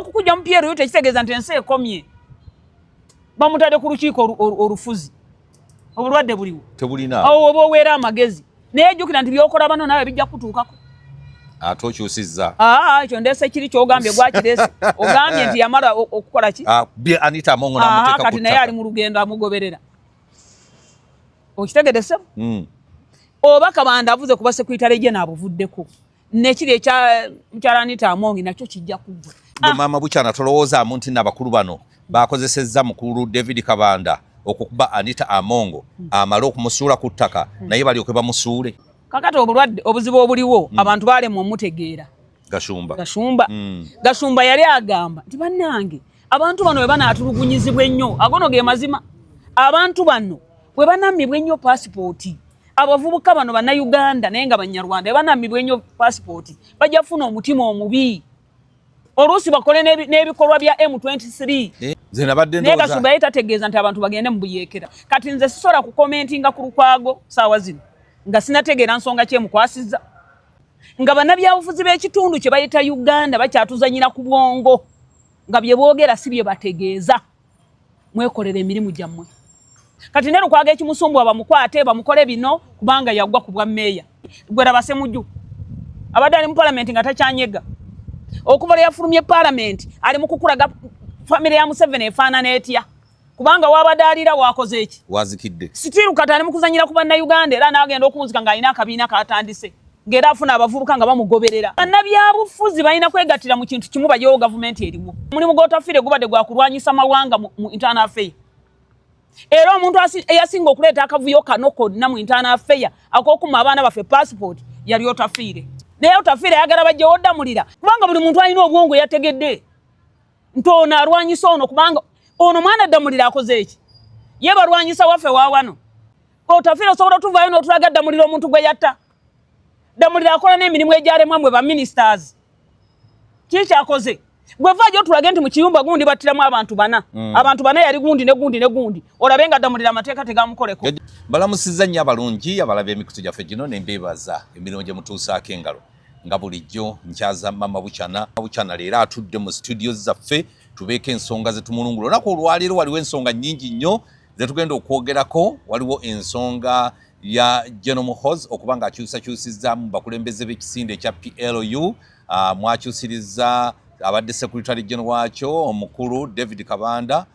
N'okukujja mu PLU tekitegeeza nti ensi ekomye. Bamutadde ku lukiiko olufuzi, obulwadde buliwo. Tebulina. Awo oba oweera amagezi, naye jjukira nti byokola bano nawe bijja kutuukako. Ate okyusizza. Aa, ekyo ndeese kiri kyogambye, gwakireese. Ogambye nti yamala okukola ki? Ah, Anita Amongo n'amuteeka. Kati naye ali mu lugendo amugoberera. Okitegedde, ssebo? Oba Kabanda avuze kuba secretary general, abuvuddeko, nekiri ekya mukyala Anita Amongi nakyo kijja kuggwa. Gwe maama Bukyana, tolowoozaamu nti nabakulu bano bakozesezza mukulu David Kabanda okukuba Anita Amongo, amale okumusuula ku ttaka, naye balyoke bamusuule? Kakati obulwadde, obuzibu obuliwo, abantu balemwa omutegeera. Gashumba. Gashumba. Gashumba yali agamba nti, bannange, abantu bano bwe banaatulugunyizibwa ennyo, agono ge mazima, abantu bano bwe banammibwa ennyo pasipooti, abavubuka bano Bannayuganda naye nga Banyarwanda, bwe banammibwa ennyo pasipooti, bajja kufuna omutima omubi, oluusi bakole n'ebikolwa bya M23. Eh, nze nabadde Naye ndowooza Gashumba yali tategeeza nti abantu bagende mu buyeekera. Kati nze sisobola kucommentinga ku Lukwago saawa zino nga sinategeera nsonga kyemukwasizza, nga bannabyabufuzi b'ekitundu kye bayita Uganda bakyatuzanyira ku bwongo, nga bye boogera si bye bategeeza. Mwekolera emirimu gyammwe. Kati ne Lukwago ekimusumbwa, bamukwate bamukole bino kubanga yagwa ku bwa mmeeya. Gwe raba Semujju abadde ali mu palamenti nga takyanyega. Okuva lwe yafulumye palamenti, ali mu kukulaga famire ya Museveni efaanana etya, kubanga wabadde alira wakoze eki? Wazikidde. Still kati ali mu kuzanyira ku Bannayuganda, era n'agenda okunzika ng'alina akabiina katandise, ng'era afuna abavubuka nga bamugoberera. Bannabyabufuzi balina kwegattira mu kintu kimu, bajewo gavumenti eriwo. Omulimu gw'Otafiire gubadde gwa kulwanyisa mawanga mu internal affair, era omuntu eyasinga okuleeta akavuyo kano konna mu internal affair ak'okuma abaana baffe passport yali Otafiire. Naye Otafiire ayagala bajjewo Ddamulira, kubanga buli muntu alina obwongo yategedde nti ono alwanyisa ono, kubanga ono mwana Ddamulira akoze eki? Ye balwanyisa waffe wa wano. Otafiire, osobola otuvaayo n'otulaga Ddamulira omuntu gwe yatta? Ddamulira akola n'emirimu egyalemwa mwe baministers. Kiki kyakoze? Gwe vaajo otulage nti mu kiyumba gundi battiramu abantu bana. Abantu bana yali gundi ne gundi ne gundi, olabe nga Ddamulira amateeka tegamukoleko. Balamusizza nnyo abalungi abalaba emikutu gyaffe gino, ne mbeebaza emirimu gye mutuusaako engalo. Nga bulijjo nkyaza mama Bukyana. Bukyana leero atudde mu studio zaffe, tubeeko ensonga ze tumulungula. Olunaku olwaleero waliwo ensonga nnyingi nnyo ze tugenda okwogerako. Waliwo ensonga ya General Muhoozi okuba nga akyusakyusizaamu bakulembeze b'ekisinde ekya PLU. Mwakyusiriza abadde secretary general waakyo omukulu David Kabanda,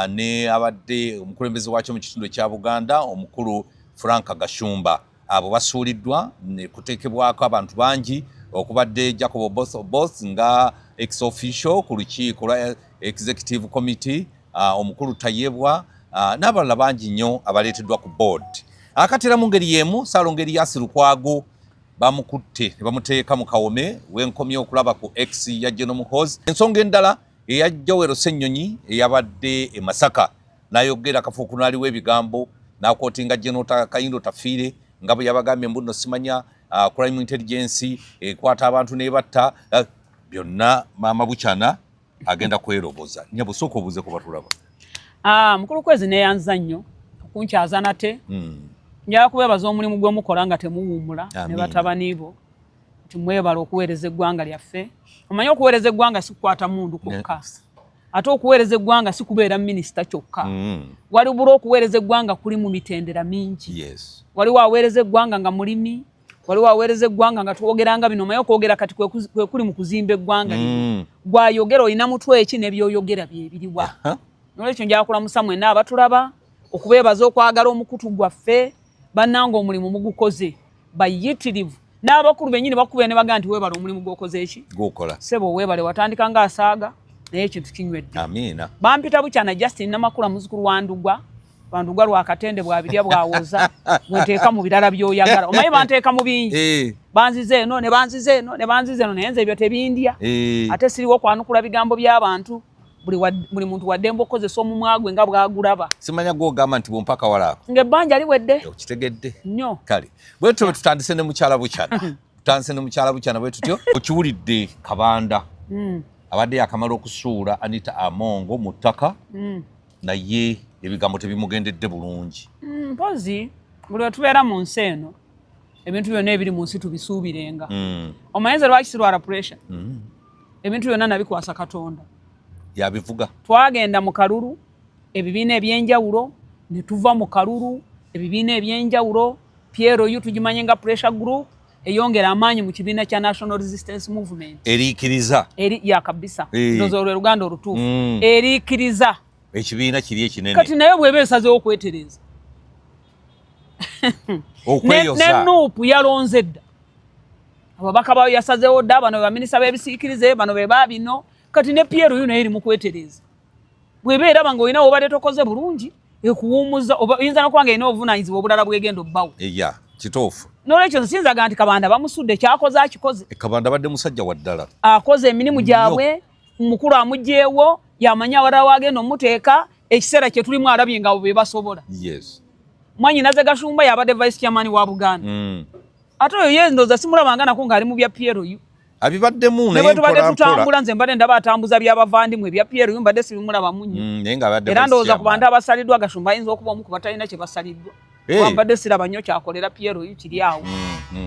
ne abadde omukulembeze waakyo mu kitundu ekya Buganda, omukulu Frank Gashumba. Abo basuuliddwa ne kuteekebwako abantu bangi, okubadde Jacob Oboth Oboth nga ex officio ku lukiiko lwa executive committee, omukulu Tayebwa, n'abalala bangi nnyo abaleeteddwa ku board. Akati era mu ngeri y'emu, Ssaalongo Erias Lukwago bamukutte ne bamuteeka mu kawome, wenkomye okulaba ku X ya General Muhoozi. Ensonga endala eya Joel Ssennyonyi eyabadde e Masaka n'ayogera kafuukunaaliwo ebigambo n'aquotinga General Kahinda Otafiire, nga bwe yabagambye mbu nno simanya crime intelligence ekwata abantu n'ebatta. Byonna maama Bukyana agenda kweroboza. Nyabo, sooka obuuze ku batulaba. Ah, mukulu Kwezi, neyanza nnyo okunkyaza nate. Njagala kubeebaza omulimu gwe mukola nga temuwummula ne Amiina. batabani bo, nti mwebala okuweereza eggwanga lyaffe. Omanyi, okuweereza eggwanga si kukwata mundu kwokka, ate okuweereza eggwanga si kubeera minisita kyokka. Walibula okuweereza eggwanga kuli mu mitendera mingi. Waliwo aweereza eggwanga nga mulimi, waliwo aweereza eggwanga nga twogeranga bino. Omanyi, okwogera kati kwe kuli mu kuzimba eggwanga lino. Gwayogera olina mutwe ki n'ebyoyogera byebiriwa? Nolwekyo njagala kulamusa mwenna abatulaba, okubeebaza okwagala omukutu gwaffe. Bannanga, omulimu mugukoze bayitirivu, n'abakulu bennyini bakubira ne bagaa nti weebale omulimu gw'okoze eki. Gukola. Sebo, weebale, watandika nga asaaga, naye ekintu kinywedde. Amiina. Bampita Bukyana Justin Namakula, muzukulu wa Ndugwa. Bandugwa lwakatende bwabirya bwawoza, bwenteeka mu birala by'oyagala. Omanyi banteeka mu bingi. Banziza eno ne banziza eno ne banziza eno, naye nze ebyo tebindya. Ate siriwo kwanukula bigambo by'abantu. Buli muntu waddembe okukozesa omumwa gwe nga bw'agulaba. Simanya gwogamba nti bwompa akawala ako. Ng'ebbanja liwedde. Okitegedde. Nnyo. Kale bwe tutyo bwe tutandise ne mukyala Bukyana, tutandise ne mukyala Bukyana bwe tutyo. Okiwulidde, Kabanda abadde yakamala okusuula Anita Amongo mu ttaka, naye ebigambo tebimugendedde bulungi. Mpozi buli we tubeera mu nsi eno, ebintu byonna ebiri mu nsi tubisuubirenga. Omanyi nze lwaki sirwala pressure? Ebintu byonna nabikwasa Katonda. Yabivuga. Twagenda mu kalulu ebibiina ebyenjawulo, ne tuva mu kalulu ebibiina ebyenjawulo. PLU tugimanye nga pressure group eyongera amaanyi mu kibiina kya National Resistance Movement. Eriikiriza. Eri ya kabisa. Ndowooza olwe Luganda olutuufu. Eriikiriza. Ekibiina kiri ekinene. Kati naye bw'eba esazeewo okwetereeza. Okweyoza. Ne NUP yalonze dda. Ababaka bayo yasazeewo dda, bano be baminisita b'ebisiikirize, bano be baabino. Kati ne PLU naye eri mu kwetereeza. Bw'eba eraba ng'olina w'obadde tokoze bulungi, ekuwummuza, oba oyinza n'okuba ng'erina obuvunaanyizibwa obulala bw'egenda obbawo. Eya, kituufu. N'olwekyo nze siyinza gamba nti Kabanda bamusudde, ky'akoze akikoze. Kabanda abadde musajja wa ddala. Akoze emirimu gyabwe, mukulu amuggyeewo, yamanyi awalala w'agenda omuteeka, ekiseera kye tulimu alabye nga abo be basobola. Yes. Mwannyinaze Gashumba y'abadde vice chairman wa Buganda. Ate oyo ye ndowooza simulabanga nako ng'ali mu bya PLU. Abibaddemu naye tubadde tutambula, nze mbadde ndaba atambuza by'abavandimwe ebya PLU, mbadde sibimulabamu nnyo. Era ndowooza ku bantu abasaliddwa Gashumba ayinza okuba omu ku batalina kye basaliddwa. Kuba mbadde siraba nnyo kyakolera PLU kiri awo.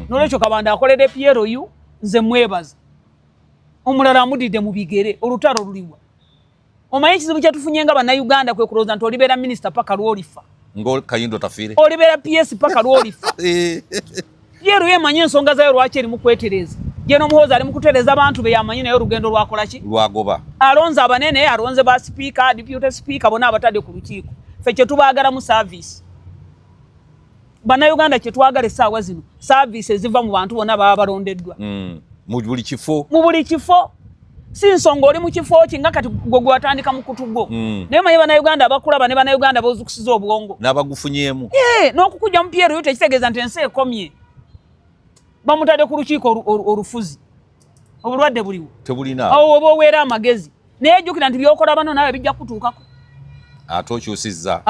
N'olwekyo Kabanda akolera PLU, nze mwebaza. Omulala amudidde mu bigere, olutalo luliwa. Omanyi ekizibu kye tufunye nga Bannayuganda kwe kulowooza nti olibeera minisita paka lw'olifa. Ngo Kayindo tafiire. Olibeera PS paka lw'olifa. PLU emanyi ensonga zaayo lwaki eri mu kwetereeza. Gen Muhoozi ali mu kutereeza abantu be yamanyi, naye olugendo lwakola ki? Lwagoba. Alonze abanene, alonze ba sipiika, deputy speaker, bonna abatadde ku lukiiko. Ffe kye tubaagalamu service. Bannayuganda kye twagala essaawa zino, service eziva mu bantu bonna baba balondeddwa. Mu buli kifo. Mu buli kifo. Si nsonga oli mu kifo ki nga kati gwe gwatandika mu kutu gwo. Naye omanyi Bannayuganda abakulaba ne Bannayuganda boozukusiza obwongo. N'abagufunyeemu. N'okukujja mu PLU tekitegeeza nti ensi ekomye. Bamutadde ku lukiiko olufuzi. Obulwadde buliwo. Tebulina. Awo oba oweera amagezi. Naye jjukira nti by'okola bano naawe bijja kukutuukako. Ate okyusizza.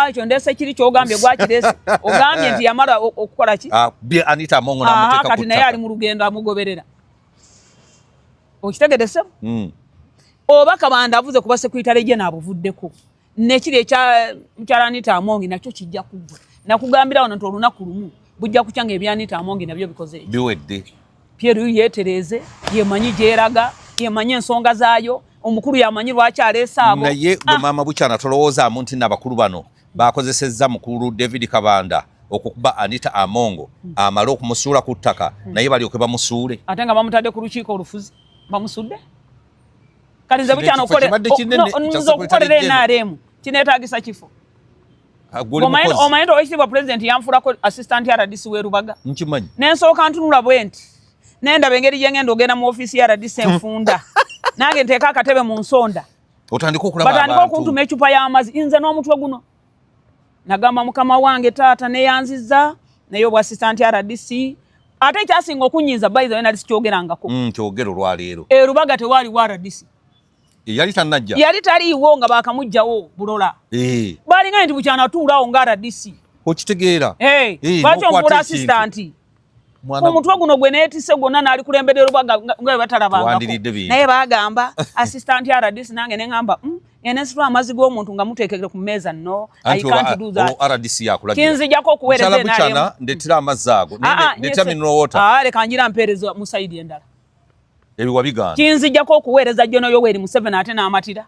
Ekyo ndeese kiri ky'ogambye gwakireese. Ogambye nti yamala okukola ki? Anita Amongo n'amuteeka ku Kati naye ttaka. ali mu lugendo amugoberera. Okitegedde ssebo? Oba Kabanda avuze kuba secretary general abuvuddeko. Nekiri ekya mukyala Anita Amongi nakyo kijja kuggwa. Nakugambira wano nti olunaku lumu bujja kukya ng'ebya Anita Amongi nabyo bikoze eki. Biwedde. PLU yeetereeze, yemanyi gy'eraga, yemanyi ensonga zaayo, omukulu yamanyi lwaki aleese abo. Naye gwe maama Bukyana tolowoozaamu nti n'abakulu bano bakozesezza mukulu David Kabanda okukuba Anita Amongo amale okumusuula ku ttaka naye balyoke bamusuule. Ate nga bamutadde ku lukiiko olufuzi, bamusudde? Kati nze Kino Bukyana ekifo kibadde kinene ekya nze okukolera Secretary General. NRM kineetaagisa kifo. Gwe oli mukozi. Omanyi nti Oweekitiibwa Pulezidenti yanfuulako assistant RDC w'e Rubaga. Nkimanyi. Ne nsooka ntunula bwe nti, ne ndaba engeri gye ngenda ogenda mu ofiisi ya RDC enfunda. Nange nteeka akatebe mu nsonda. Otandike okulaba Batandike abantu. okuntuma ecupa y'amazzi, nze n'omutwe guno. Nagamba mukama wange taata neyanzizza, naye obwa assistant RDC. Ate ekyasinga okunyiiza, by the way, nali sikyogerangako. Kyogera olwaleero. E Rubaga tewaaliwo RDC. Yali tannajja. Yali taliiwo nga baakamugjawo Bulola. Baalinga nti Bukyana atuulaawo nga RDC. Okitegeera. Lwaki N'okwata omufuula ekintu. assistant? Mwana Omutwe guno gwe neetisse gwonna n'alikulembedde Rubaga nga bwe batalabangako. Wandiridde bintu. Naye baagamba assistant RDC nange ne ŋŋamba, ngende nsitula amazzi g'omuntu nga muteekere ku mmeeza, no, I Anti can't do that. olwo RDC yakulagira. Kinzijjako okuweereza Mukyala NRM. Bukyana, ndeetera amazzi ago. Ndeetera mineral water. Leka ngira mpeereza mu sayidi endala. Ebiwa bigaana. Kinzijjako okuweereza General Yoweri Museveni ate n'amatira.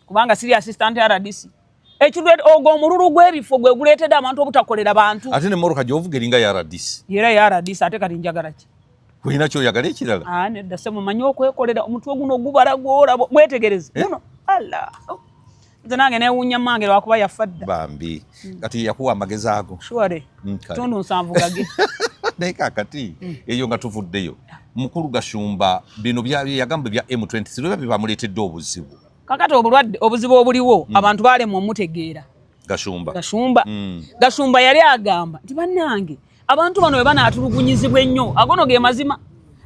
Kubanga siri assistant RDC. Ekirwe ogwo omululu gw'ebifo gwe guleetedde abantu obutakolera bantu. Ate ne mmotoka gy'ovuga eringa ya RDC. Era ya RDC ate kati njagala ki? Olina ky'oyagala ekirala? Nedda ssebo, mmanyi okwekolera omutwe guno gubala gw'olaba, mwetegereze. Guno, Allah. Nze nange neewuunya mmange lwakuba yafa dda. Bambi. Kati yakuwa amagezi ago. Sure. Kale. Ttundu 70 gage. Naye kaakati, eyo nga tuvuddeyo. Mukulu Gashumba, bino yagamba bya M23 oba bye bamuleetedde obuzibu. Kakati obulwadde, obuzibu obuliwo, abantu baalemwa omutegeera. Gashumba. Gashumba. Gashumba yali agamba nti bannange, abantu bano bwe banaatulugunyizibwa ennyo, agono ge mazima.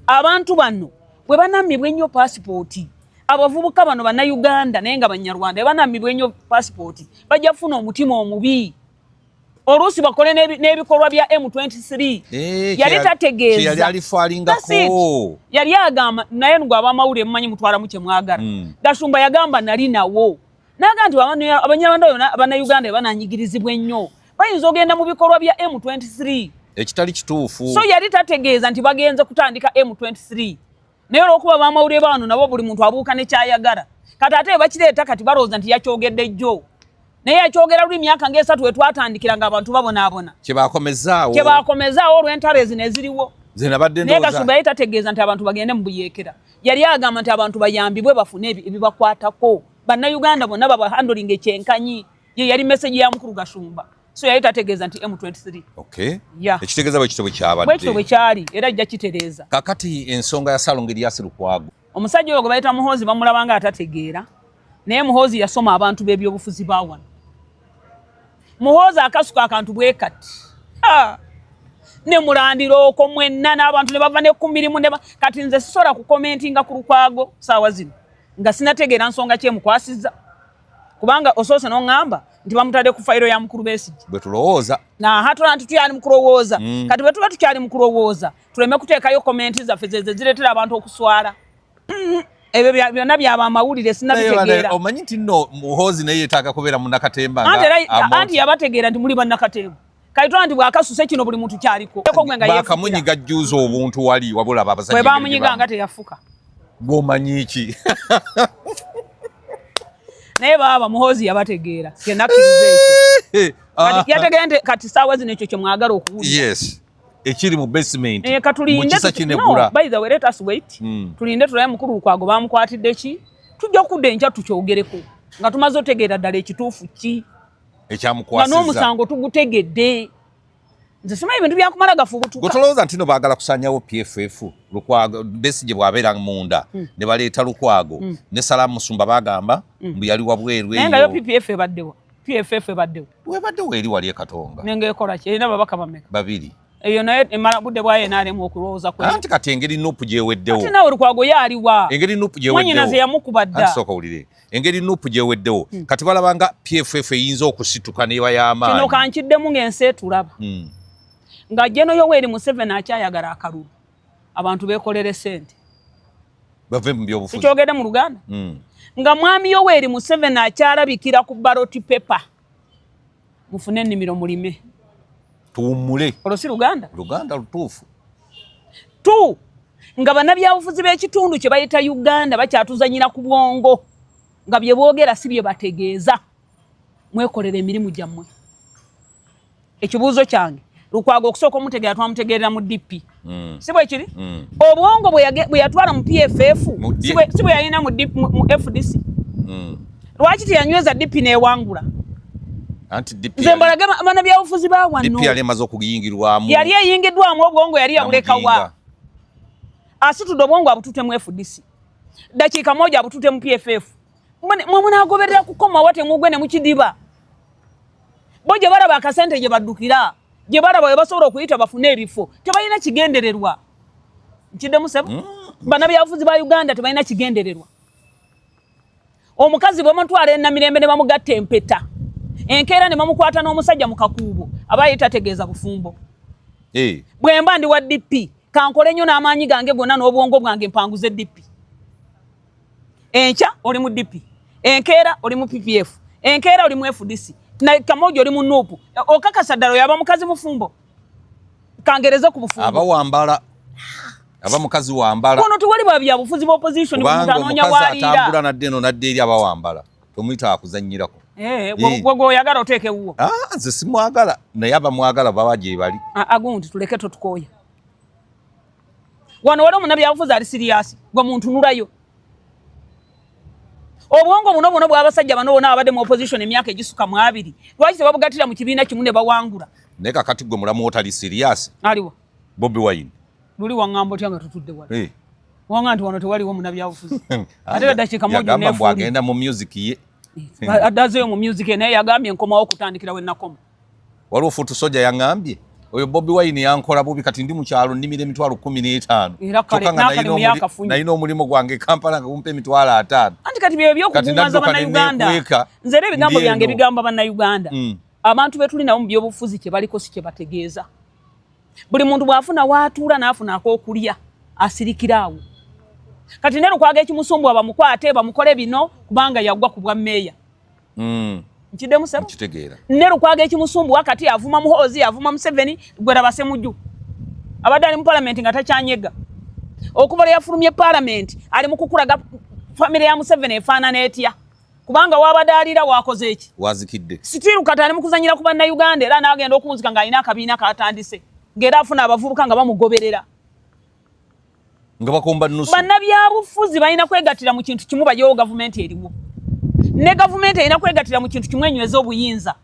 Abantu bano bwe banammibwa ennyo paasipooti, abavubuka bano Bannayuganda naye nga Banyarwanda, bwe banammibwa ennyo paasipooti, bajja kufuna omutima omubi. Oluusi bakole n'ebikolwa bya M23. Yali tategeeza. Kye yali alifaalingako. That's it. Yali agamba, naye ngwe ab'amawulire mumanyi mutwalamu kye mwagala. Gashumba yagamba nali nawo. N'agamba nti Abanyarwanda bonna, Abannayuganda bananyigirizibwa ennyo. Bayinza ogenda mu bikolwa bya M23. Ekitali kituufu. So yali tategeeza nti bagenze kutandika M23. Naye olw'okuba bamawulire bano nabo buli muntu abuuka ne kyayagala, kati ate bakireeta, kati balowooza nti yakyogedde jjo, naye yakyogera luli myaka ng'esatu wetwatandikira ng'abantu babonaabona. Kyebakomezaawo. Kyebakomezaawo olw'entalo ezino eziriwo. Nze nabadde Naye ndowooza Gashumba yali tategeeza nti abantu bagende mu buyeekera. Yali agamba nti abantu bayambibwe, bafune ebibakwatako, Bannayuganda bonna babahandlinga ekyenkanyi. Ye yali message ya mukulu Gashumba, so yali tategeeza nti M23. Yeah. Ekitegeeza bwe kityo bwe kyabadde. Bwekityo bwe kyali, era ajja kitereeza. Kakati ensonga ya Ssalongo Erias Lukwago. Omusajja oyo gwe bayita Muhoozi bamulaba nga atategeera, naye Muhoozi yasoma abantu b'ebyobufuzi ba wano. Muhoozi akasuka akantu bwe kati, ne mulandira okwo mwenna n'abantu ne bava ne ku mirimu ne kati nze sisobola kukomentinga ku Lukwago saawa zino nga sinategeera nsonga kyemukwasizza, kubanga osoose n'oŋŋamba nti bamutadde ku fayiro ya mukulu Besigye. Bwe tulowooza. Naha, tula nti tukyali mu kulowooza. Kati bwe tuba tukyali mu kulowooza, tuleme kuteekayo comment zaffe zeze zireetera abantu okuswala. Ebyo byonna byaba amawulire, sinabitegeera. Omanyi nti nno Muhoozi naye yeetaaga kubeera munnakatemba nga Anti era Amooti. Anti yabategeera nti muli bannakatemba. Kayitwa nti bwakasuse kino buli muntu kyaliko. Eko gwe nga yeefukira. Bakamunyiga jjuuza obuntu wali wabula abasajja Bwe engeri gye bamunyiga nga teyafuka. Gw'omanyi ki? Naye baaba Muhoozi yabategeera, kenakkiriza ekyo. Kati yategeera nti kati saawa zino ekyo kye mwagala okuwulira. Yes, ekiri mu basement. Katulinde. Mu kisa kinegula. No, by the way, let us wait. Tulinde tulabe mukulu Lukwago bamukwatidde ki. Tujja kudda enkya tukyogereko nga tumaze otegeera ddala ekituufu ki Ekyamukwasizza. Nga n'omusango tugutegedde. Nze simanyi ebintu byakumala gafubutuka. Gwe tolowooza nti no baagala kusanyawo PFF? Lukwago, Besigye bw'abeera munda ne baleeta Lukwago ne Salaamu Musumba, bagamba mbu yali wabweru. Naye nga yo Eyo PPF ebaddewa? PFF ebaddewa? Webaddewo eri wali e Katonga. Nenga ekola ki? Erina babaka bameka? Babiri. Eyo naye emala budde bwayo enaalemu okulowooza kwe. Anti kati engeri NUP gyeweddewo. Ate naawe Lukwago ye aliwa? Engeri NUP gyeweddewo. Mwannyinaze yamukuba dda. Anti sooka owulire, engeri NUP gyeweddewo, kati balaba nga PFF eyinza okusituka n'eba y'amaanyi. Kino kankiddemu ng'ensi etulaba. Nga General Yoweri Museveni akyayagala akalulu, abantu beekolere ssente. Bave mu byobufuzi. Sikyogedde mu Luganda? Nga mwami Yoweri Museveni akyalabikira ku ballot paper, mufune ennimiro mulime. Tuwummule. Olwo si Luganda? Luganda lutuufu. Tu nga bannabyabufuzi b'ekitundu kye bayita Uganda bakyatuzanyira ku bwongo, nga bye boogera si bye bategeeza, mwekolera emirimu gyammwe. Ekibuuzo kyange, Lukwago okusooka omutegeera twamutegeerera mu DP. Si bwe kiri? Obwongo bwe yatwala mu PFF Mu si bwe yalina mu FDC? Lwaki teyanyweza DP n'ewangula? Anti DP Nze mbalage bannabyabufuzi ba wano. DP yali emaze okuyingirwamu. Yali eyingiddwamu, obwongo yali yabulekawa? Namujinga. Asitudde obwongo abutute mu FDC, dakiika moja abutute mu PFF. Mwe munaagoberera kukomawa? Temugwe ne mukidiba. Bo gye balaba akasente gye baddukira, gye balaba we basobola okuyita bafune ebifo. Tebalina kigendererwa. Nkiddemu, sebo? Bannabyabufuzi ba Uganda tebalina kigendererwa. Omukazi bwe bamutwala enamirembe ne bamugatta empeta, enkeera ne bamukwata n'omusajja mu kakuubo, aba ye tategeeza bufumbo. Bwe mba ndi wa DP, kankole nnyo n'amaanyi gange gonna n'obwongo bwange mpanguze DP. Enkya oli mu DP, enkeera oli mu PPF, enkeera oli mu FDC, na kamoja oli mu NUP. Okakasa ddala oyo aba mukazi mufumbo? Kangereze ku bufumbo. Aba wambala, aba mukazi wambala. Kono tewali ba byabufuzi ba opposition. Kubanga Omuntu anoonya omukazi waliira. atambula nadde eno nadde eri aba wambala, tomuyita akuzannyirako. Gwe gwe oyagala oteeke wuwo. Ah, nze simwagala, naye abamwagala baba gye bali. Agundi tuleke, totukooya wano. Wali omunabyabufuzi ali serious, gwe muntunulayo obwongo buno buno bw'abasajja bano bonna abadde mu opposition emyaka egisuka mu 20, lwaki tebabugattira mu kibiina kimu ne bawangula? Naye kakati gwe mulamu otali serious. Aliwo? Bobi Wine. Luli waŋŋamba otya nga tutudde wano? Wanga nti wano tewaliwo munabyabufuzi, ate Ah, dakiika moja yagamba mbu neefuulira. agenda mu music ye. Addazeeyo mu music, naye yagambye nkomawo okutandikira we nakoma. Waliwo foot soldier yaŋŋambye oyo Bobi Wine yankola bubi, kati ndi mu kyalo nnimira 150,000. Era kale- Kyokka nga n'akalimu nalina yakafunye. Nalina omulimu gwange e Kampala nga gumpa 50,000. Anti kati bye Kati byokugumaza nadduka ne Bannayuganda. neekweka. Nze era ebigambo Ndi byange eno. bigamba Bannayuganda, abantu be tuli nabo mu byobufuzi kye baliko si kye bategeeza. Buli muntu bw'afuna waatuula n'afuna ak'okulya asirikira awo. Kati ne Lukwago ekimusumbwa, bamukwate bamukole bino kubanga yagwa ku bwa mmeeya. Nkiddemu, sebo? Nkitegeera. Ne Lukwago ekimusumbuwa kati avuma Muhoozi, avuma Museveni. Gwe raba Semujju abadde ali mu palamenti nga takyanyega. Okuva lwe yafulumye paalamenti ali mu kukulaga famire ya Museveni efaanana etya, kubanga wabadde alira wakoze eki wazikidde. Still kati ali mu kuzanyira ku Bannayuganda, era n'agenda okunzika ng'alina akabiina katandise, ng'era afuna abavubuka nga bamugoberera. Nga bakomba nusu. Bannabyabufuzi balina kwegattira mu kintu kimu bajewo gavumenti eriwo, ne gavumenti erina kwegattira mu kintu kimu enyweze obuyinza.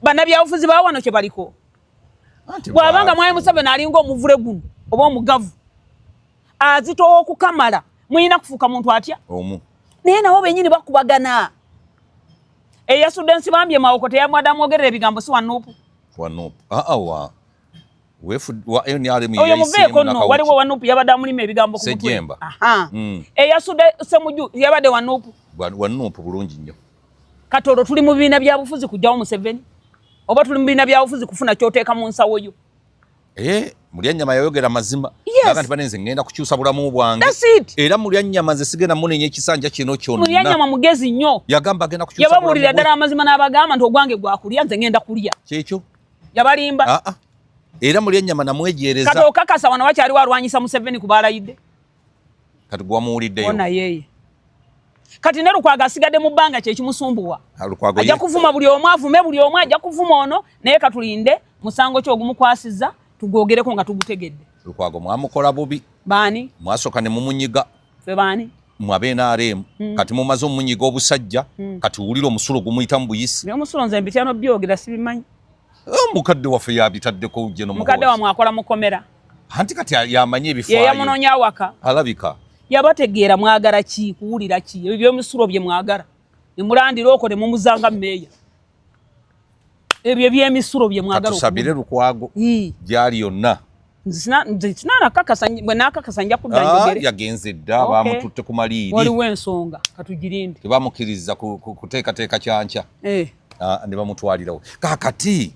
Bannabyabufuzi ba wano kye baliko. Bw'abanga Mwami Museveni alinga omuvule guno oba omugavu azitowa okukamala, mulina kufuuka muntu atya? Omu. Naye nabo benyini bakubagana. Eyasudde Nsibambye Mawoko teyamwadde amwogerera ebigambo, si wa NUP? Wa NUP. Aa, wa wefu wa NRM. Oyo muveeko nno, waliwo wa NUP yabadde amulima ebigambo ku mutwe. Sejjemba. Eyasudde Semuju yabadde wa NUP. Wa NUP bulungi nnyo. Kati olwo tuli mu bibiina bya bufuzi kujjawo Museveni, oba tuli mu bibiina bya bufuzi kufuna kyoteeka mu nsawo yo? Eh, Mulyannyama yayogera mazima. Naga nti banenze ngenda kukyusa bulamu bwange. That's it. Era Mulyannyama nze sigenda munenya ekisanja kino kyonna. Mulyannyama mugezi nnyo. Yagamba agenda kukyusa. Yababuulira ddala amazima n'abagamba nti ogwange gwakulya, nze ngenda kulya. Kyekyo. Yabalimba? Ah, ah. Era Mulyannyama namwejeereza. Kati okakasa wano wakyaliwo alwanyisa Museveni ku balayidde? Kati gwamuwuliddeyo? Ona yeeye. Kati ne Lukwago asigadde mu bbanga, kyekimusumbuwa. Ajja kuvuma buli omu, avume buli omu, ajja kuvuma ono, naye katulinde musango ki ogumukwasiza tugwogereko nga tugutegedde. Lukwago mwamukola bubi. Baani? Mwasooka ne mumunyiga. Fe baani? Mwe abe NRM. Kati mumaze omunyiga obusajja, kati wulira omusulo gumuyita mu buyisi. Naye omusulo nze mbitya nobyogera, sibimanyi. Mukadde waffe yabitaddeko geno. Mukadde wamwe akola mukomera. Anti kati yamanyi ebifaayo. Ye yamunoonya awaka. Alabika yabategeera. Mwagala ki? Kuwulira ki? Ebyo byomusulo bye mwagala ne mulandira okwo ne mumuzanga mmeeya, ebyo ebyemisulo bye mwagala. Katusabire Lukwago gyali yonna. Nze sinanakakasa, bwe nakakasa nja kudda njogere. Yagenze dda, bamututte ku maliiri. Waliwo ensonga, katugirinde. Tebamukkiriza kuteekateeka kyankya. Ne bamutwalirawo. Kakati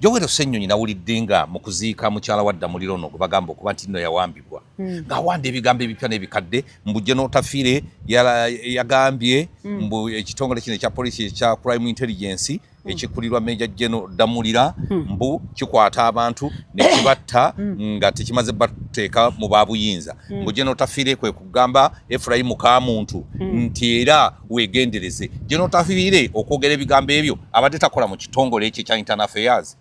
Joel Ssenyonyi nawulidde nga mu kuziika mukyala wa Ddamulira ono gwe bagamba okuba nti nno yawambibwa, ng'awanda ebigambo ebipya n'ebikadde, mbu General Otafiire yagambye mbu ekitongole kino ekya poliisi ekya crime intelligence ekikulirwa Major General Ddamulira mbu kikwata abantu ne kibatta nga tekimaze bateeka mu babuyinza. Mbu General Otafiire kwe kugamba Efurayimu Kamuntu nti era weegendereze. General Otafiire okwogera ebigambo ebyo abadde takola mu kitongole ekyo ekya internal affairs?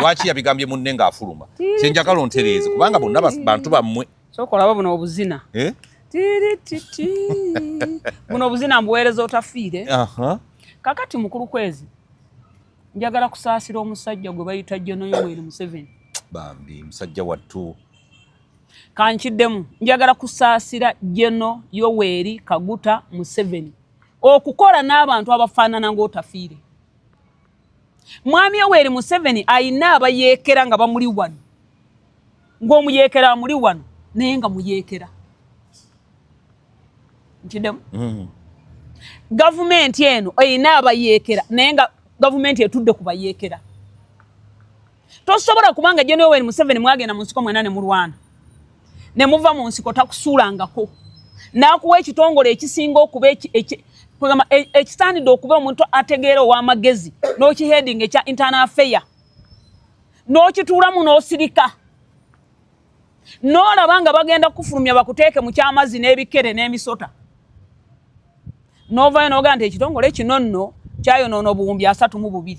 Lwaki yabigambye munne ng'afuluma? Kyenjagala ontereeze, kubanga bonna bantu bammwe. Sooka olaba buno obuzina. Eh? Tirititi. Buno obuzina mbuweereza Otafiire. Kakati mukulu Kwezi, njagala kusaasira omusajja gwe bayita General Yoweri Museveni. Bambi musajja wattu. Kankiddemu, njagala kusaasira General Yoweri Kaguta Museveni okukola n'abantu abafaanana ng'Otafiire. Mwami Yoweri Museveni ayina abayeekera nga bamuli wano, ng'omuyeekera amuli wano, naye nga muyeekera. Nkiddemu. Gavumenti eno erina abayeekera, naye nga gavumenti etudde ku bayeekera. Tosobola, kubanga General Yoweri Museveni mwagenda mu nsiko mwena ne mulwana ne muva mu nsiko, takusuulangako n'akuwa ekitongole ekisinga okuba kugamba ekisaanidde okuba omuntu ategeera ow'amagezi n'okiheading ekya internal affair, n'okituulamu n'osirika n'olaba nga bagenda kufulumya bakuteeke mu kyamazzi n'ebikere n'emisota, n'ovayo n'ogamba nti ekitongole kino nno kyayonoona 32,000,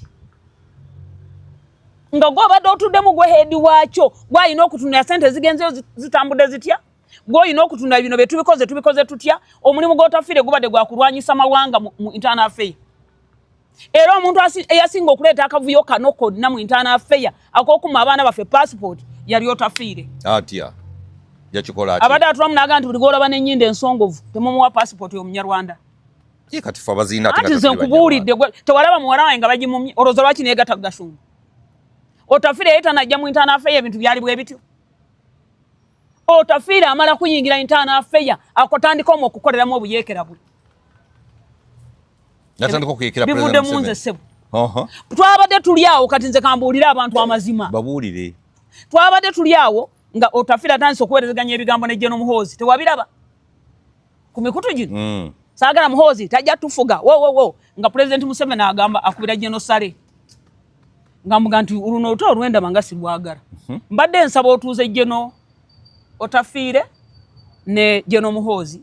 nga gwobadde otuddemu, gwe head waakyo, gwalina okutunula sente zigenzeyo zitambudde zitya, gwolina okutunula bino bye tubikoze, tubikoze tutya. Omulimu gw'Otafiire gubadde gwa kulwanyisa mawanga mu internal affair, era omuntu eyasinga okuleeta akavuyo kano konna mu internal affair ak'okuma abaana baffe passport yali Otafiire. Atya? Yakikola atya? Abadde atulamu n'agamba nti buli gwolaba n'ennyindo ensongovu temumuwa passport omunyarwanda. Ye kati fe abaziina ate nga Anti nze tetuli. Nkubuulidde, tewalaba muwala wange nga bagimumye? Olowooza lwaki neegatta Gashumba? Otafiire ye tanajja mu internal affair ebintu byali bwe bityo. Otafiire amala kuyingira internal affair akotandika omwo okukoleramu obuyeekera bwe. Natandika okuyekera Bivudde President mu nze Museveni. Ssebo. Oho. Twabadde tuli awo, kati nze kambuulire abantu amazima. Babuulire. Twabadde tuli awo nga Otafiire atandise okuweerezeganya ebigambo ne General Muhoozi. Tewabiraba ku mikutu gino? Saagala Muhoozi, tajja tufuga wo wo wo, nga President Museveni agamba akubira General Saleh nga mbuga nti luno olutalo lwendaba nga sirwagala. Mbadde nsaba otuuze General Otafiire ne General Muhoozi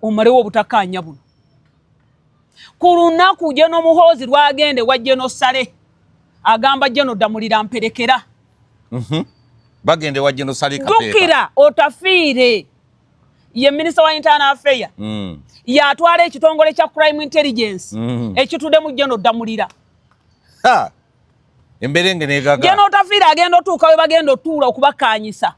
omalewo obutakkaanya buno. Ku lunaku General Muhoozi lwagenda ewa General Saleh, agamba General Ddamulira mperekera. Bagenda ewa General Saleh Kapeeka. Jjukira Otafiire ye minisita wa internal affair, yatwala ekitongole kya crime intelligence ekitudde mu General Ddamulira. Ha! Emberenge negaga. General Otafiire agenda otuuka we bagenda otuula okubakkaanyisa,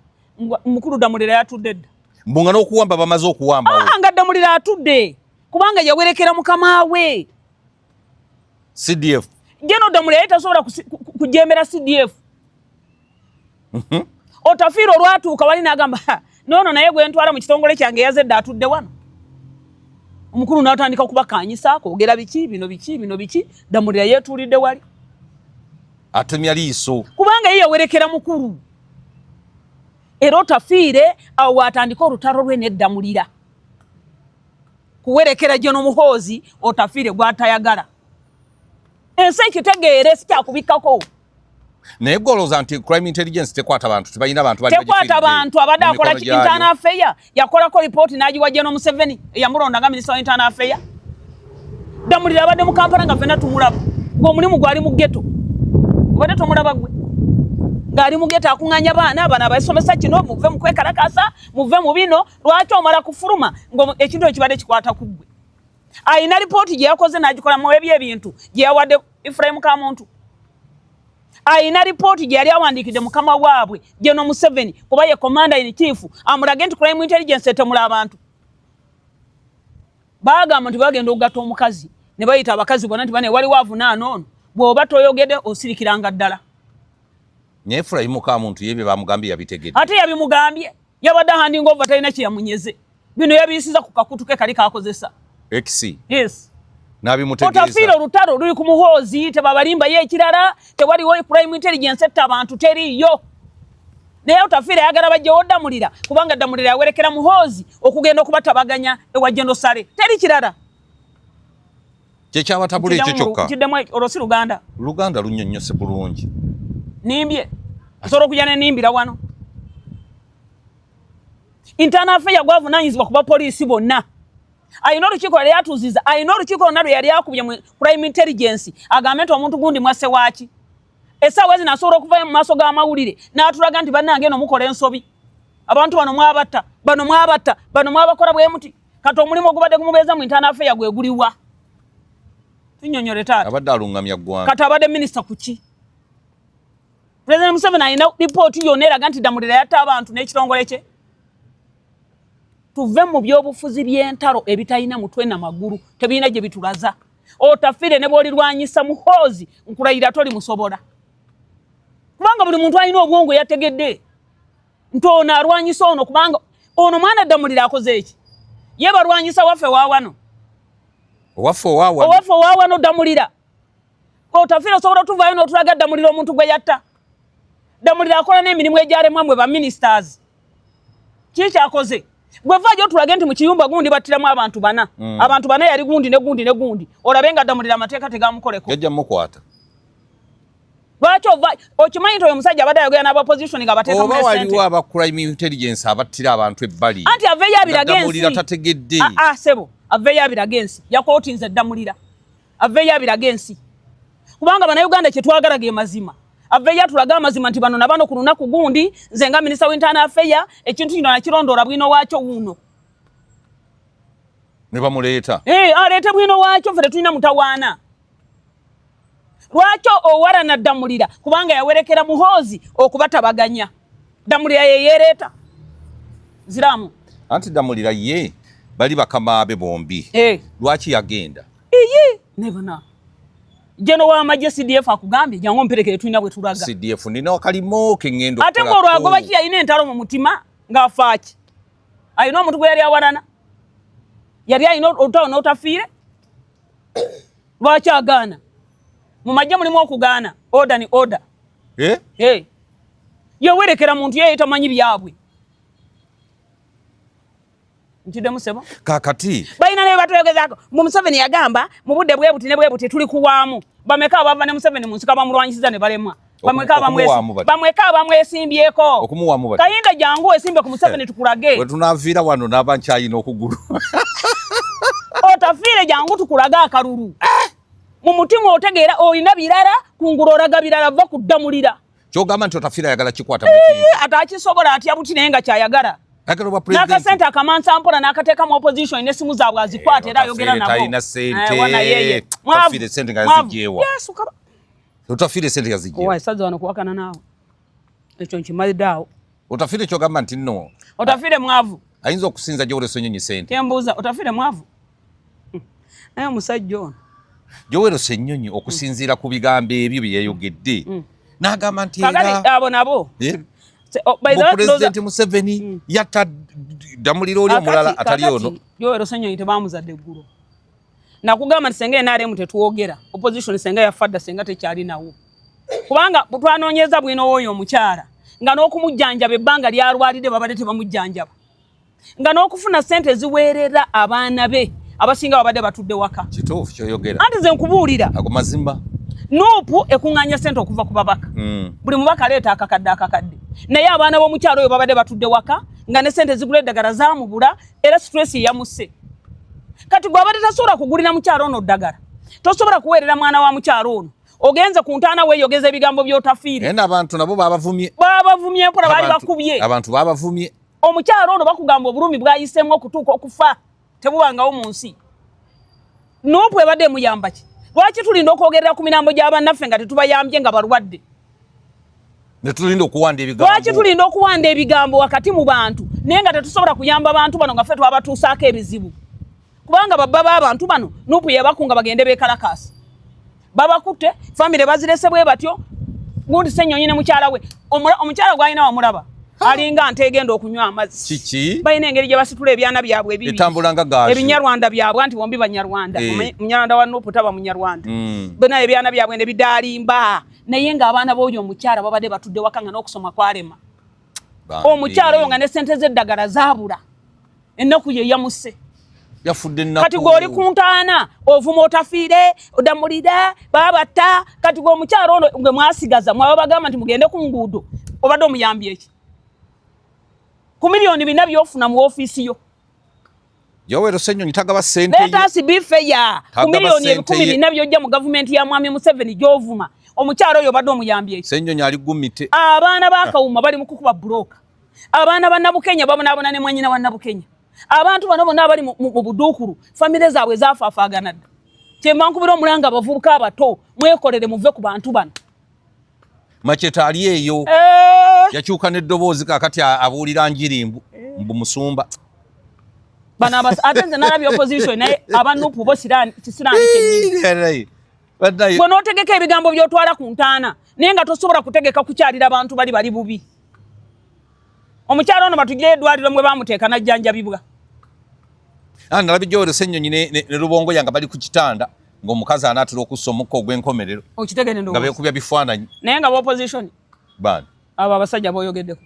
mukulu Ddamulira yatudde dda. Mbunga n'okuwamba bamaze okuwamba. Ah, nga Ddamulira atudde kubanga yawerekera mukama we. CDF. General Ddamulira yali tasobola kujemera CDF. Otafiire olwatuuka wali n'agamba, noono naye gwe ntwala mu kitongole kyange yazedde atudde wano. Omukulu n'atandika okubakkaanyisa, kwogera biki bino biki bino biki, Ddamulira yeetuulidde wali. Atemya liiso. Kubanga ye yawerekera mukulu. Era Otafiire awo watandika olutalo lwe n'Eddamulira. Kuwerekera General Muhoozi Otafiire gw'atayagala. Ensi ekitegeere si kyakubikkako. Naye golowooza nti crime intelligence tekwata bantu, tebalina bantu bali Tekwata bantu, abadde akola internal affair, yakolako ripooti n'agiwa General Museveni eyamulonda nga minisita wa internal affair. Ddamulira abadde mu Kampala nga ffenna tumulaba ng'omulimu gwali mu ghetto. Obadde tomulaba gwe ng'ali mu ghetto akuŋŋaanya baana bano abasomesa kino, muve mu kwekalakaasa, muve mu bino. Lwaki omala kufuluma ng'ekintu ekyo kibadde kikwata ku ggwe? Alina ripooti gye yakoze n'agikola mu ebyo ebintu gye yawadde Ephraim Kamuntu. Alina ripooti gye yali awandiikidde mukama waabwe General Museveni, kuba ye commander in chief, amulage nti crime intelligence etemula abantu. Baagamba nti bagenda okugatta omukazi ne bayita abakazi bonna nti bane waliwo avunaana ono, bw'oba toyogedde osirikiranga ddala. Naye Ephraim Kamuntu ye bye bamugambye yabitegedde. Ate yabimugambye, yabadde handing over, talina kye yamunyeze. Bino yabiyisiza ku kakutu ke kali kakozesa. X. Yes. N'abimutegeeza. Otafiire olutalo luli ku Muhoozi, tebabalimba ye ekirala, tewaliwo crime intelligence etta abantu, teriiyo. Naye Otafiire ayagala bajjewo Ddamulira kubanga Ddamulira yawerekera Muhoozi okugenda okubatabaganya ewa General Saleh. Teri kirala. Kyekyabatabula ekyo kyokka. Nkiddemu olwo si Luganda. Luganda lunnyonnyose bulungi. Nimbye. Nsobola okujja ne nimbira wano. Internal affair gwavunaanyizibwa ku bapoliisi bonna. Alina olukiiko lwe yali atuuziza, alina olukiiko lwonna lwe yali akubye mu crime intelligence, agambe nti omuntu gundi mwasse waaki. Essaawa zino asobola okuvayo mu maaso g'amawulire n'atulaga nti bannange eno mukola ensobi. Abantu bano mwabatta, bano mwabatta, bano mwabakola bwe muti. Kati omulimu ogubadde gumubeeza mu internal affair gwe guliwa? Tunnyonnyole taata. Abadde alungamya ggwanga. Kati abadde minisita ku ki? President Museveni alina ripooti yonna eraga nti Ddamulira yatta abantu n'ekitongole kye. Tuve mu byobufuzi by'entalo ebitalina mutwe na magulu, tebirina gye bitulaza. Otafiire ne bw'olirwanyisa Muhoozi, nkulayira toli musobola. Kubanga buli muntu alina obwongo yategedde nti ono alwanyisa ono, kubanga ono mwana Ddamulira akoze eki? Ye balwanyisa waffe wa wano. Owaffe owa wano. Owaffe owa wano Ddamulira. Otafiire osobola otuvaayo n'otulaga Ddamulira omuntu gwe yatta. Ddamulira akola n'emirimu egyalemwa mwe ba ministers. Kiki kyakoze? Gwe vaayo otulage nti mu kiyumba gundi battiramu abantu bana. Abantu bana yali gundi ne gundi ne gundi. Olabe nga Ddamulira amateeka tegamukoleko. Gajja mukwata. Lwaki ova okimanyi nti oyo omusajja abadde ayogera n'aba opposition nga bateeka mu sente. Oba waliwo aba crime intelligence abattira abantu ebbali. Anti aveeyo abirage ensi. Ddamulira tategedde. Ah, ah, sebo, aveeyo abirage ensi. Yakootinze Ddamulira. Aveeyo abirage ensi. Kubanga bannayuganda kye twagala ge mazima. Aveeyo atulage amazima nti bano na bano ku lunaku gundi, nze nga minisita w'internal affair, ekintu kino nakirondoola bwino waakyo wuuno. Ne bamuleeta. Aleete bwino waakyo, ffe tetulina mutawaana. Lwaki owalana Ddamulira? Kubanga yawerekera Muhoozi okubatabaganya. Ddamulira ye yeereeta. Ziramu. Anti Ddamulira ye bali bakama be bombi. Lwaki yagenda? Iye, nebona. Jeno wa magye CDF akugambye jangu omperekere tulina bwe tulaga. CDF nina akalimo ke ngendo. Ate ng'olwagoba ki yalina entalo mu mutima ng'afaaki? Alina omuntu gwe yali awalana. Yali alina olutalo n'otafiire. Lwaki agaana? Mu magye mulimu okugaana. Order ni order. Yewerekera muntu ye tamanyi byabwe. Nkiddemu ssebo. Kaakati. Balina ne batwegezaako. Mu Museveni yagamba mu budde bwe buti ne bwe buti tuli kuwaamu. Bameka abava ne Museveni mu nsiko bamulwanyisiza ne balemwa. Bamweka abamwesimbyeko. Kayinda jangu wesimbe ku Museveni tukulage. Bwe tunaaviira wano n'aba nkyayina okugulu. Otafiire jangu tukulage akalulu. Mu mutima otegeera olina birala, kungulu olaga birala, va kuddamulira. Kyogamba nti Otafiire ayagala kikwata mu kintu. Ate akisobola atya buti naye nga kyayagala. N'akasente akamansa mpola n'akateeka mu opposition n'essimu zaabwe azikwata era ayogera nabo. Talina ssente. Otafiire ssente nga yazigyewa. Otafiire ssente yazigyewa. Owa esaza wano kuwakana naawe. Ekyo nkimalidde awo. Otafiire kyogamba nti nno. Otafiire mwavu. Ayinza okusinza Joel Ssenyonyi ssente. Kyembuuza Otafiire mwavu. Naye omusajja ono. Joel Ssenyonyi okusinziira ku bigambo ebyo bye yayogedde. N'agamba nti era abo nabo. Pulezidenti Museveni yatta Ddamulira oli omulala atali ono. Joel Ssenyonyi tebamuzadde eggulo. Nakugamba nti senga NRM tetwogera, opposition senga yafadda senga tekyali nawo. Kubanga twanoonyeza bwino w'oyo omukyala nga n'okumujjanjaba ebbanga lyalwalidde babadde tebamujjanjaba. Nga n'okufuna ssente eziweerera abaana be abasinga babadde batudde waka. Kituufu ky'oyogera. Anti nze nkubuulira. Ago mazima. Nuupu ekuŋŋaanya ssente okuva ku babaka. Buli mubaka aleeta akakadde akakadde. Naye abaana b'omukyalo oyo babadde batudde waka nga ne ssente ezigula eddagala zaamubula era stress eyamusse. Kati gwe abadde tasobola kugulira mukyalo ono ddagala. Tosobola kuweerera mwana wa mukyalo ono. Ogenze ku ntaana weeyogeza ebigambo by'otafiire. Naye abantu nabo babavumye. Babavumye mpola baali bakubye. Abantu babavumye. Omukyalo ono bakugamba obulumi bw'ayiseemu okutuuka okufa tebubangawo mu nsi. Nuupu ebadde emuyamba ki? Lwaki tulinda okwogerera ku mirambo gya bannaffe nga tetubayambye nga balwadde? Ne tulinda okuwanda ebigambo. Lwaki tulinda okuwanda ebigambo wakati mu bantu naye nga tetusobola kuyamba bantu bano nga ffe twabatuusaako ebizibu? Kubanga babba b'abantu bano Nuupu yabakunga bagende beekalakaasa. Babakutte, famire bazirese bwe batyo, gundi Ssenyonyi ne mukyala we. Omukyala gw'alina wamulaba. Alinga nte egenda okunywa amazzi. Kiki? Balina engeri gye basitula ebyana byabwe ebibi. Etambula nga gaasho. Ebinyarwanda byabwe anti bombi Banyarwanda. Munyarwanda wa Nuupu taba Munyarwanda. Bonna ebyana byabwe ne bidaalimba. Naye ng'abaana b'oyo omukyala babadde batudde waka nga n'okusoma kwalema. Omukyala oyo nga ne ssente z'eddagala zaabula. Ennaku ye yamusse. Yafudde ennaku. Kati gw'oli ku ntaana ovuma otafiire, odamulira, babatta. Kati gwe omukyala ono gwe mwasigaza mwaba bagamba nti mugende ku nguudo, obadde omuyambye ki? Ku 4 miliyoni by'ofuna mu ofiisi yo. Joel Ssenyonyi tagaba ssente. Let us be fair. Ku 400 miliyoni by'ojja mu gavumenti ya Mwami Museveni gy'ovuma. Omukyala oyo obadde omuyambye ki? Ssenyonyi ali gumite. Abaana ba Kawuma bali mu kukuba buloka. Abaana ba Nabukenya babonaabona ne mwannyina wa Nabukenya. Abantu bano bonna abali mu buduukulu, famire zaabwe zaafaafaagana dda. Kyemba nkubira omulanga abavubuka abato, mwekolere muve ku bantu bano. Macheta ali eyo. Yakyuka n'eddoboozi kaakati abuulira njiri mbu musumba. Bano ate nze nalabye opposition naye aba Nuupu bo kisiraani kyennyini. Gwe n'otegeka ebigambo by'otwala ku ntaana naye nga tosobola kutegeka kukyalira bantu bali bali bubi. Omukyala ono batugire eddwaliro mwe bamuteeka n'ajjanjabibwa. Nalabye Joel Ssenyonyi ne Lubongoya nga bali ku kitanda ng'omukazi anaatera okussa omukka ogw'enkomerero. Okitegedde ndowooza. Nga beekubya bifaananyi. Naye nga opposition. Baani? Abo abasajja b'oyogeddeko.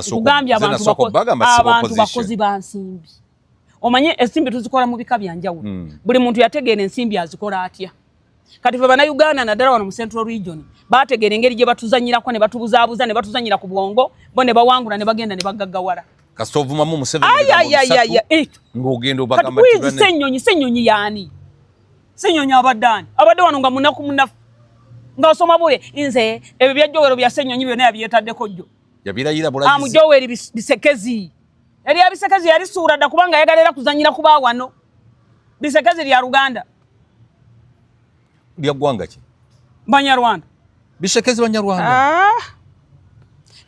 Nkugambye abantu bakozi ba nsimbi. Omanye ensimbi tuzikola mu bika bya njawulo. Buli muntu yategeera ensimbi azikola atya. Kati ffe Bannayuganda naddala wano mu Central Region baategeera engeri gye batuzannyirako ne batubuzaabuza ne batuzannyira ku bwongo bo ne bawangula ne bagenda ne bagaggawala. Kasita ovumamu Museveni ng'ogenda obagamba nti kati Ssenyonyi, Ssenyonyi y'ani? Ssenyonyi abadde ani? Abadde wano nga munaku munafu ng'asoma bule nze ebyo bya Joel bya Ssenyonyi byonna yabyetaddeko jjo. Yabirayira bulayizi. Amu Joel Bisekezi. Erya Bisekezi yalisuula dda kubanga ayagala era kuzannyira ku ba wano. Bisekezi lya Luganda. Lya ggwanga ki? Banyarwanda. Bisekezi Banyarwanda.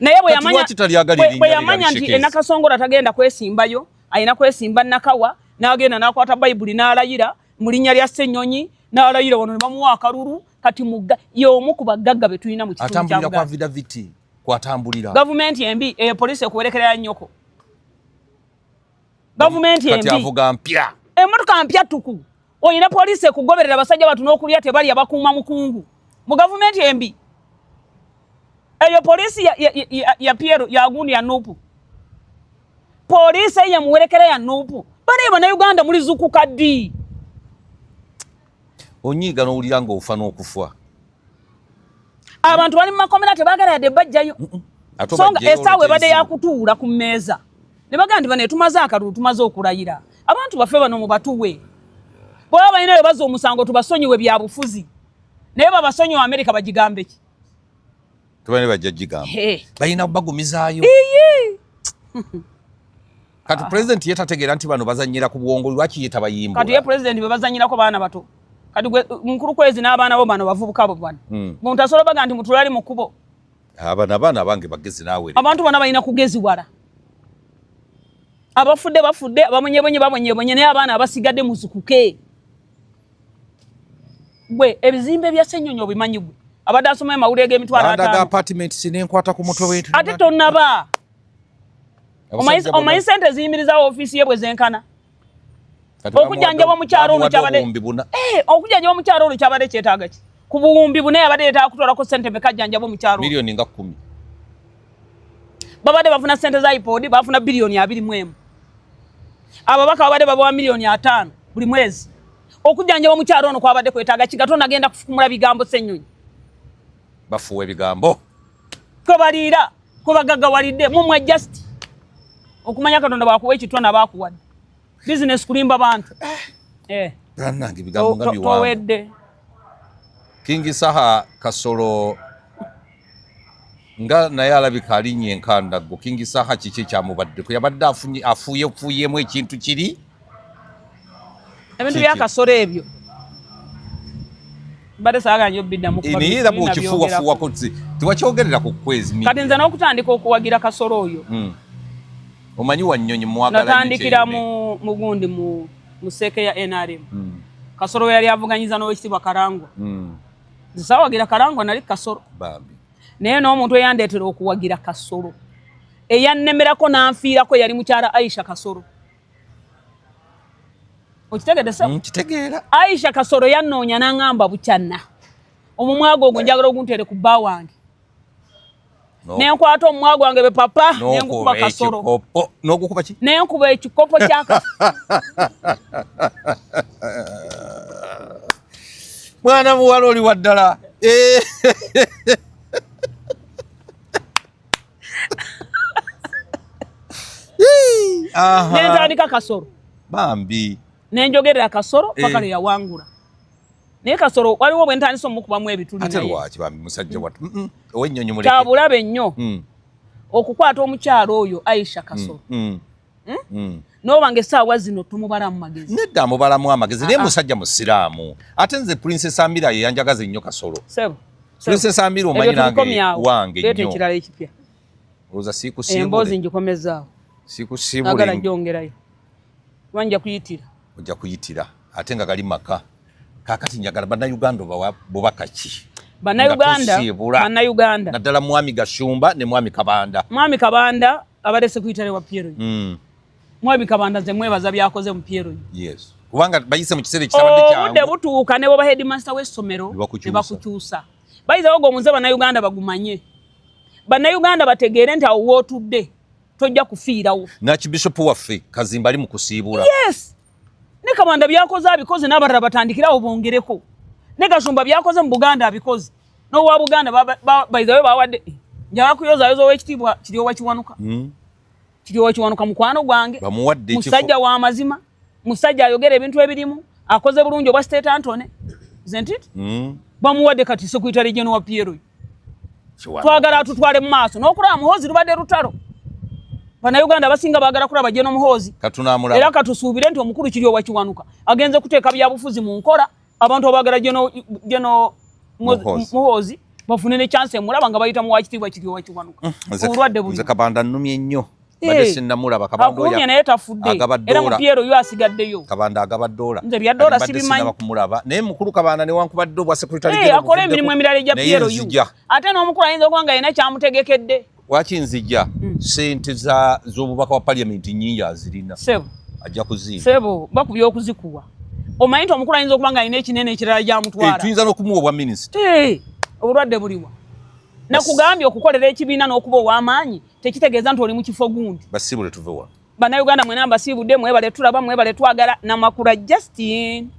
Naye bwe yamanya nti Nakasongola tagenda kwesimbayo, alina kwesimba Nakawa, n'agenda n'akwata Bayibuli n'alayira mu linnya lya Ssenyonyi, n'alayira wano ne bamuwa akalulu. Kati y'omu ku bagagga be tulina mu kitundu kya Buganda. Atambulira kwa Vidaviti kwatambulira. Gavumenti embi, eyo poliisi ekuwerekerera nnyoko. Gavumenti embi. Kati avuga mpya. Emmotoka mpya ttuku. Olina poliisi ekugoberera basajja batu n'okulya tebalya bakuuma mukungu. Mu gavumenti embi. Eyo poliisi ya Piero ya gundi ya Nuupu. Poliisi eyo emuwerekera ya Nuupu. Bano Bannayuganda mulizuukuka ddi? Onyiiga n'owulira ng'ofa n'okufa. Abantu bali mu makomera tebaagala yadde bajjayo. So nga essaawa ebadde yakutuula ku mmeeza ne bagamba nti bano tumaze akalulu, tumaze okulayira, abantu baffe bano mubatuwe, bwaba balina bwe bazza omusango tubasonyiwe byabufuzi, naye babasonyiwe Amerika bagigambe ki? Tubane bajja gigamba balina bagumizaayo. Kati president ye tategeera nti bano bazanyira ku bwongo, lwaki ye tabayimbula? Kati ye president bwe bazanyirako baana bato, kati gwe mukulu kwezi n'abaana bo bano bavubuka bo bano, muntu asobola baga nti mutulali mu kkubo. Abana abaana bange bagezi naawe. Abantu bonna balina kugeziwala. Abafudde bafudde, ababonyebonye babonyebonye, naye abaana abasigadde muzukuke. Gwe ebizimbe bya Ssenyonyi obimanyi? Gwe abadde asoma amawulire g'emitwalo Bandaga 50. Apartments nenkwata ku mutwe wetu. Ate tonnaba. Omanyi sente ziyimirizawo ofiisi ye bwe zenkana? Okujjanjaba omukyalo ono kyabadde obuwumbi 4. Eh, okujjanjaba omukyalo ono kyabadde kyetaaga ki? Ku buwumbi 4 yabadde yeetaaga kutwalako sente meka ajjanjaba omukyalo ono? Miliyoni nga 10. Babadde bafuna sente za IPOD, bafuna biliyoni 21. Ababaka babadde babawa miliyoni 50 buli mwezi. Okujjanjaba omukyalo ono kwabadde kwetaaga ki? Gatonda agenda kufukumula bigambo Ssenyonyi. Bafuuwa ebigambo. Kwe baliira, kwe bagaggawalidde. Mumwe just okumanya Katonda bwakuwa ekitwa nabaakuwadde bizinesi kulimba bantu. Eh, Bannange, ebigambo nga biwanvu. Towedde. King Saha Kasolo nga naye alabika alinnya enkandaggo. King Saha kiki ekyamubaddeko? Yabadde afunye afuuyefuuyemu ekintu kiri. Ebintu Kiki? byakasolo ebyo mbadde saagala nnyo biddamu kuba Naye era bina bw'okifuuwafuuwako tewakyogerera ku kwezi byongerako. Kati nze n'okutandika okuwagira Kasolo oyo, Omanyi Wannyonyi mwagala nnyo. Natandikira Kyeyune. mu mugundi mu CEC ya NRM. Kasolo we yali avuganyiza n'Owekitiibwa Karangwa, nze saawagira Karangwa, nali Kasolo. Bambi. Naye n'omuntu eyandeetera okuwagira Kasolo, eyannemerako n'anfiirako, yali mukyala Aisha Kasolo. Okitegedde se? Nkitegeera. Aisha Kasolo yannoonya n'aŋŋamba, "Bukyana, omumwa gwo ogwo njagala ogunteere ku bba wange." Nenkwata omumwa gwange be papa nengukuba N'okuba Kasolo. Ekikopo n'ogukuba ki? Nenkuba ekikopo kya Mwana muwala oli wa ddala. Eh. Aha. Nentandika Kasolo. Bambi. Nenjogerera Kasolo paka Eh. lwe yawangula. Naye Kasolo waliwo bwe ntandise omukubamu ebituli. Ate Naye lwaki? Bambi musajja wattu. Owennyonyi muleke. Kyabulabe nnyo okukwata omukyalo oyo Aisha Kasolo n'oba nga essaawa zino tumubalamu magezi. Nedda, amubalamu amagezi, naye Ah, ah. musajja musiraamu. Ate nze Princess Amira ye yanjagaza ennyo Kasolo. Sebo. Princess Amira omanyi Ebyo nange tubikomyawo. wange Leeta nnyo. ekirala ekipya. Olowooza Emboozi siikusiibule? ngikomezaawo. Sikusiibule. Agala gyongerayo kuba nja kuyitira. Ojja kuyitira, ate nga gali maka. Kaakati njagala Bannayuganda obawa bubaka ki? Bannayuganda, Nga tusiibula. Bannayuganda, Naddala Mwami Gashumba ne Mwami Kabanda. Mwami Kabanda abadde secretary wa PLU. Mwami Kabanda nze mwebaza byakoze mu PLU. Yes, kubanga bayise mu kiseera ekitabadde Obudde kyangu. butuuka ne bwoba headmaster w'essomero Ne bakukyusa. ne bakukyusa. Bayizawo gwe omuze. Bannayuganda bagumanye, Bannayuganda bategeere nti awo wootudde tojja kufiirawo. N'Archbishop waffe Kazimba ali mu kusiibula. Yes, ne Kabanda byakoze abikoze, n'abalala batandikirawo bongereko. Ne Gashumba byakoze mu Buganda abikoze, n'owa Buganda bayizawe bawadde. Njagala kuyozayoza Owekitiibwa Kiryowa Kiwanuka. Kiryowa Kiwanuka mukwano gwange, Bamuwadde ekifo. musajja wa mazima, musajja ayogera ebintu ebirimu, akoze bulungi obwa State Attorney, isn't it? Bamuwadde kati secretary general wa PLU. Kiwanuka. Twagala atutwale mu maaso n'okulaba Muhoozi. Lubadde lutalo, Bannayuganda abasinga baagala kulaba General Muhoozi. Katunamulaba. Era katusuubire nti omukulu Kiryowa Kiwanuka agenze kuteeka byabufuzi mu nkola. Abantu abaagala General Muhoozi. Muhoozi bafune ne chance emulaba nga bayita mu Wakitiibwa Kiryowa Kiwanuka. Obulwadde buli Nze Kabanda nnumye nnyo, badde sinnamulaba Kabanda. Akulumye Oyo naye tafudde. Agaba Era mu dola. PLU asigaddeyo. Kabanda agaba dola. Nze bya dola Kati mbadde sibimanyi. sinnaba kumulaba, naye mukulu Kabanda newankubadde obwa secretary Eh, general akole buvuddeko, emirimu emirala egya naye PLU. nzija. Ate n'omukulu ayinza okuba nga yina kyamutegekedde. Waki nzija? Sente z'obubaka bwa parliament nnyingi azirina. Sebo. Ajja kuzimba. Sebo, bakubye okuzikuwa. Omanyi nti omukulu ayinza okuba nga alina ekinene ekirala gyamutwala. Eh, tuyinza n'okumuwa obwa minisita. Eh, obulwadde buliwa? Nakugambye, okukolera ekibiina n'okuba ow'amaanyi tekitegeeza nti oli mu kifo gundi. Basiibule tuve wano. Bannayuganda mwena mbasiibudde, mwebale tulaba, mwebale twagala. Namakula Justin.